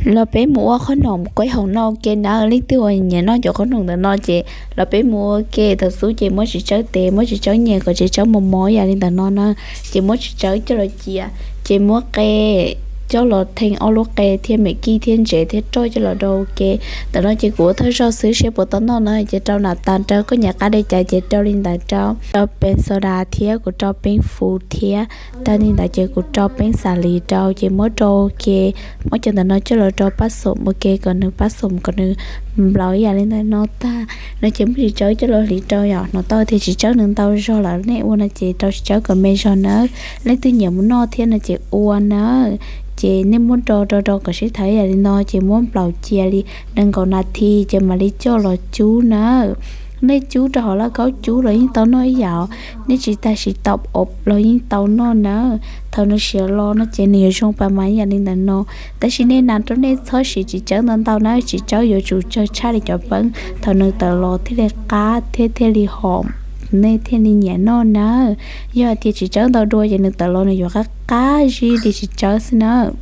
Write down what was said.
Los peb mus ua qhob noom kueb hoom noj ua ke na. Leej twg uas nyiam noj cov qhob noom ntawm no ces los peb mus ua ke. Thaum xub ces muab txiv tsawb tes, muab txiv tsawb nyem kom txiv tsawb mos mos yam li ntawm no na. Ces muab txiv tsawb coj los cia, ces muab qe coj los theej ob lub qe thiab mem kij thiab ntsev thiab roj coj los do ua ke. Ntawm no ces kuv ua thawj zaug xwb seb puas tau noj na, ces rau nam tas rau, koj nyiam qab li cas ces rau li ntawd rau. Rau peeb xo das thiab kuv rau peeb fus thiab. Tag li ntawd ces kuv rau peeb xas lis rau, ces muab do ua ke. Muab cov ntawm no coj los rau pab xom ua ke kom nws pab xom kom nws nplaum ib yam li ntawm no tag no ces muab txiv tsawb coj los hliv rau yom. Hnov tau tias txiv tsawb nws ntau zog lawm, nej ua no ces rau txiv tsawb kom me zog nawb. Leej twg nyiam mus noj thiab no ces ua nawb. Ces nej muab do do do kom sib thawv ib yam li no ces muab nplaum cia li nees nkaum nas this ces mam li coj los cub nawb. Nej cub rau hauv lauj kaub cub los yeej tau noj ib yam, nej tsis tag siv tau ob los yeej tau noj nawb. Thaum nws siav los no ces nws yuav zoo pas mas ib yam li ntawm no. Tab sis nej nas rau nej txhob siv txiv tsawb ntau ntau nawb, txiv tsawb yuav tsum tsawg tshaj li cov peeb, thaum nws tawm los thiaj li qab thiab thiaj li hom, nej thiaj li nyiam noj nawb. Yog hais tias txiv tsawb ntau dua ces nws tawm los nws yuav qab qab zib li txiv tsawb xwb nawb.